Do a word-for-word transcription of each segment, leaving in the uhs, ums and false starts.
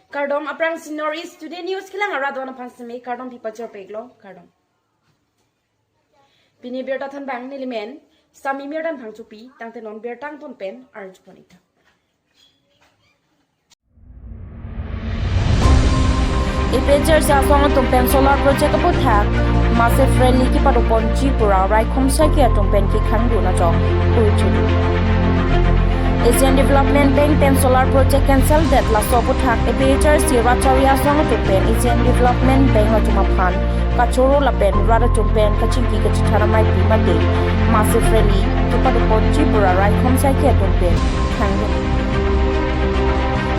Kardom, aphrangsi North East Today News kelang arat do-an aphan seme kardom pipachor peklo, kardom. Pini birta thanbang nelimen Sami Mirdan Phangchopi, tangte non birta angton pen arjupon ita. APHLC asong atum pen solar project aputhak massive rally kepadoponji pura raikom saiki atum pen kekhangdun ajok kurchun. Asian Development Bank pen solar project cancel det laso aputhak APHLC Ratchari asong atum pen Asian Development Bank atum aphan kachoro lapen rat atum pen kachingki kachethan amei pi mate massive rally kepadoponji pura raikom saiki atum pen khangdun.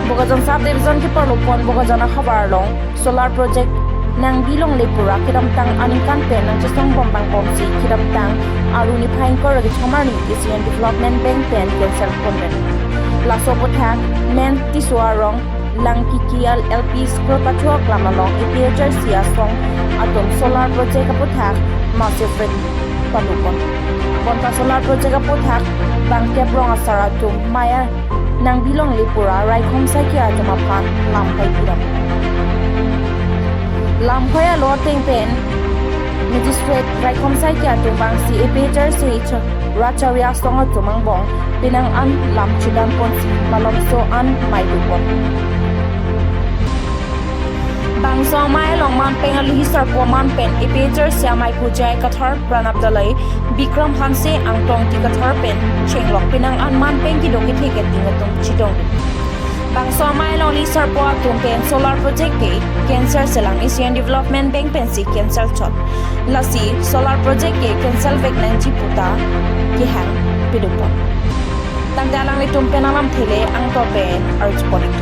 Bokajan Sub Division keparlopon Bokajan ahavar along solar project nangbilongle pura kedamtang aningkan pen nangchesong bom bang bomsi kedamtang Arni phai ingkoi ra kethom arni Asian Development Bank pen cancel pondet. Laso aputhak Men Tisso arong Langkiki L P School kachohak lam along APHLC asong atum solar project aputhak massive rally padopon. Bonta solar project aputhak bangkep rong asar atum maya nangbilongle pura raikom saiki atum aphan lamhoi pidam. Lamhoi alo ateng pen magistrate raikom saiki atum vangsi APHLC Ratchari asong atum angbong penang an lam chedanponsi malomso an mei dopon. Bangso amei along manpeng aluhi sarpo aman pen APHLC amei pujai kathar Pranab Dalai, Bikram Hanse, Angtong Ingti kathar pen chenglok penang an manpeng kedo kethe keding atum chetongdun. Bangso amei along aluhi sarpo atum pen solar project ke cancel selang Asian Development Bank pensi cancel chot. Lasi solar project ke cancel vek nangji puta kehang pedopon. Tangte alanglitum pen alamthe le angton pen arjupon ik.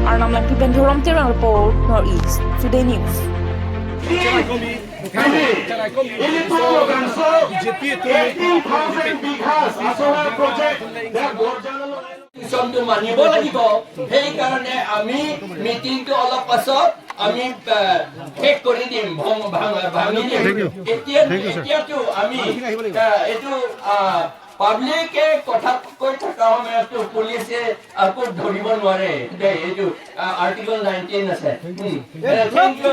Arnam Langpi pen Dhorom Terang report, North East Today News. Ini program so eighteen thousand bigha solar project ya Borjan Mission টো মানিব লাগিব। সেইকাৰণে আমি মিটিংটো অলপ পাছত আমি, আহ, শেষ কৰি দিম, ভং-, ভাং-, ভাঙি দিম। Thank you। এতিয়া, Thank you, sir। এতিয়াতো আমি, আহ, এইটো, আহ, পাব্লিকে কথা কৈ থকা সময়ততো পুলিচে আকৌ ধৰিব নোৱাৰে দেই। এইটো, আহ, আৰ্টিকল নাইনটিন আছে। উম। Thank you।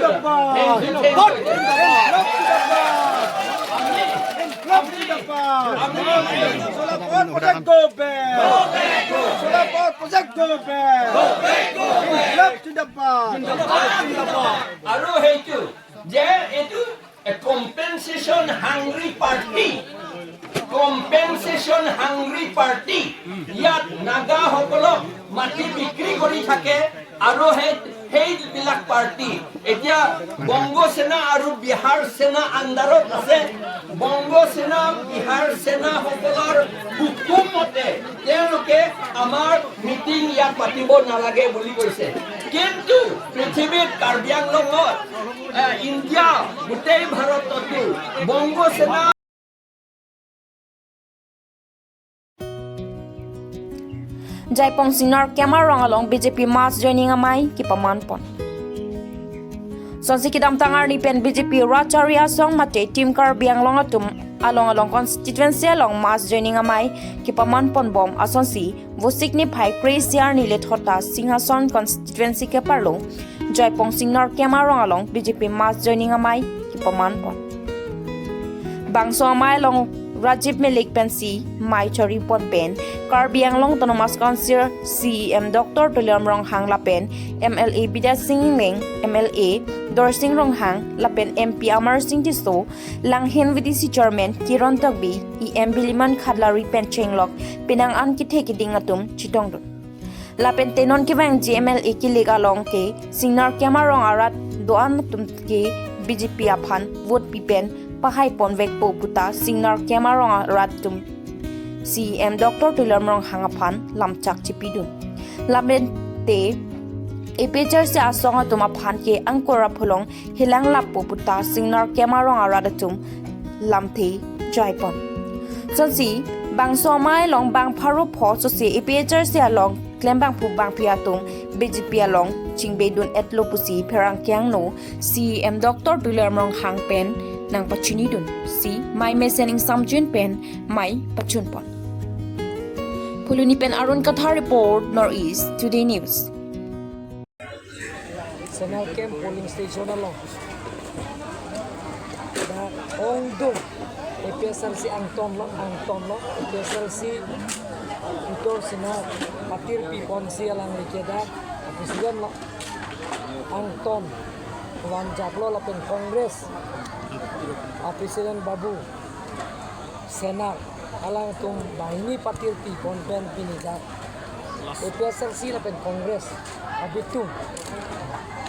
Thank you। Thank you। Thank you। Solar power project go back। Solar power project go back। Left to the bar। আৰু সেইটো যে এইটো a compensation hungry party, compensation hungry party। ইয়াত নাগাসকলক মাটি বিক্ৰী কৰি থাকে আৰু সেই, সেইবিলাক পাৰ্টি এতিয়া বংগ সেনা আৰু বিহাৰ সেনা আণ্ডাৰত আছে। বংগ সেনা, বিহাৰ সেনাসকলৰ হুকুম মতে তেওঁলোকে আমাৰ মিটিং ইয়াত পাতিব নালাগে বুলি কৈছে। কিন্তু পৃথিৱীত কাৰ্বি আংলঙত, এ, ইণ্ডিয়া, গোটেই ভাৰততো বংগ সেনা Jaipong Singnar Kemar Rong along BJP mass joining amei kepamanpon. Sonsi kedamtang arni pen BJP Ratchari asong mate Team Karbi Anglong atum along along constituency along mass joining amei kepamanpon bom asonsi Vosik niphai kre-isi arni lethota Singhason constituency keparlo Jaipong Singnar Kemar Rong along BJP mass joining amei kepamanpon. Bangso amei along Rajiv Malik pensi mei choripon pen Karbi Anglong Autonomous Council CEM Doctor Tuliram Ronghang lapen MLA Bidya Sing Engleng, MLA Dorsing Ronghang lapen MP Amarsing Tisso, Langhin VDC Chairman Kiran Tokbi, EM Biliman Khatlari pen chenglok penang an kethe keding atum chetongdun. Lapen te non kevangji MLA kilik along ke Singnar Kemar Rong arat do-an atum ke BJP aphan vote pipen pahaiponvekpo puta Singnar Kemar Rong arat atum CEM Doctor Tuliram Ronghang aphan lamchak chepidun. Lapen te APHLC asong atum aphan ke angkor apholong helang lappo puta Singnar Kemar Rong arat atum lamthe jaipon. Sonsi bangso amei along bang pharo pho sose APHLC along klembangphu bangpi atum BJP along chingbedun etlo pusi pherangke angno CEM Doctor Tuliram Ronghang pen nangpachinidun si mei mesen ingsamjin pen mei pachunpon. Phuloni pen Arun Kathar report, North East Today News. Senar Camp polling station along dak ongdung A P H L C angtonlo, angtonlo, A P H L C Victor Senar patirpi ponsi alangli ke dak a-president lo, angton vanjaklo lapen Congress a-president Babu Senar alangtum banghini patirpi pon pen pini dak A P H L C lapen Congress abitum,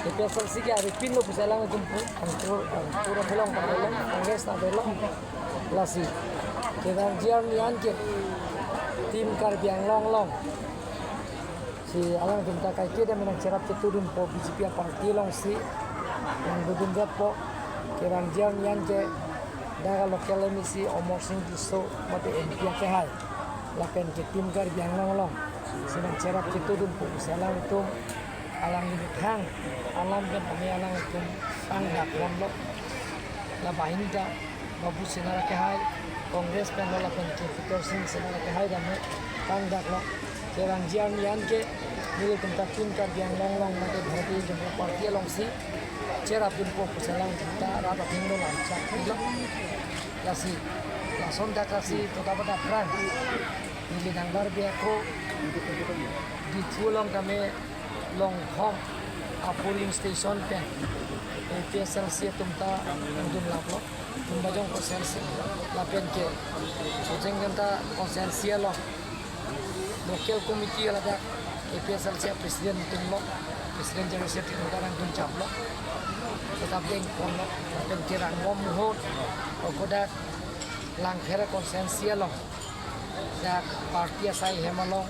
A P H L C ke aripinlo pusi alangtum pu, Angkur, Angkur aphelong, Congress ta aphelong. Lasi kevangji arni an ke Team Karbi Anglong along si alangtum ta kaiketa menang cherap chetudunpo, B J P a-party alongsi nangdodunpo. Kevangji arni an ke dak a-local M A C Amarsing Tisso mate M P akehai lapen ke Team Karbi Anglong alongsi nangcherap chetudunpo pusi alangtum, alangli methang, alam pen ame alangtum pangdak ponlo. La banghini ta Babu Senar akehai, Congress penlo lapen ke Victor Singh Senar akehai dam pangdaklo. Kevangji arni an ke nelitum ta Team Karbi Anglong along mate Bharatiya Janata Party alongsi cherapdunpo pusi alangtum ta rat athengno lamchak pilo. Lasi lason dak lasi tota pada prang neli nangbarbe ako Diphu along tame Longkhong a-polling station pen A P H L C atum ta angdun laplo, Tumbajong constituency lapen ke Sojeng Ganta constituency along local committee ladak A P H L C a-president atumlo, President General Secretary atum ta nangdun chaplo, tetap deng ponlo, lapen ke Rangbom Muhor okodak Langpher constituency along dak party asai hem along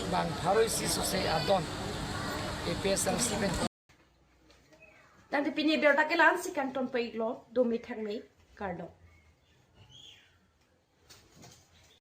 bang pharo isi sose adon A P H L C pen. Tangte pini abirta ke la-ansi kangton pon-iklo, dome thakme, kardom.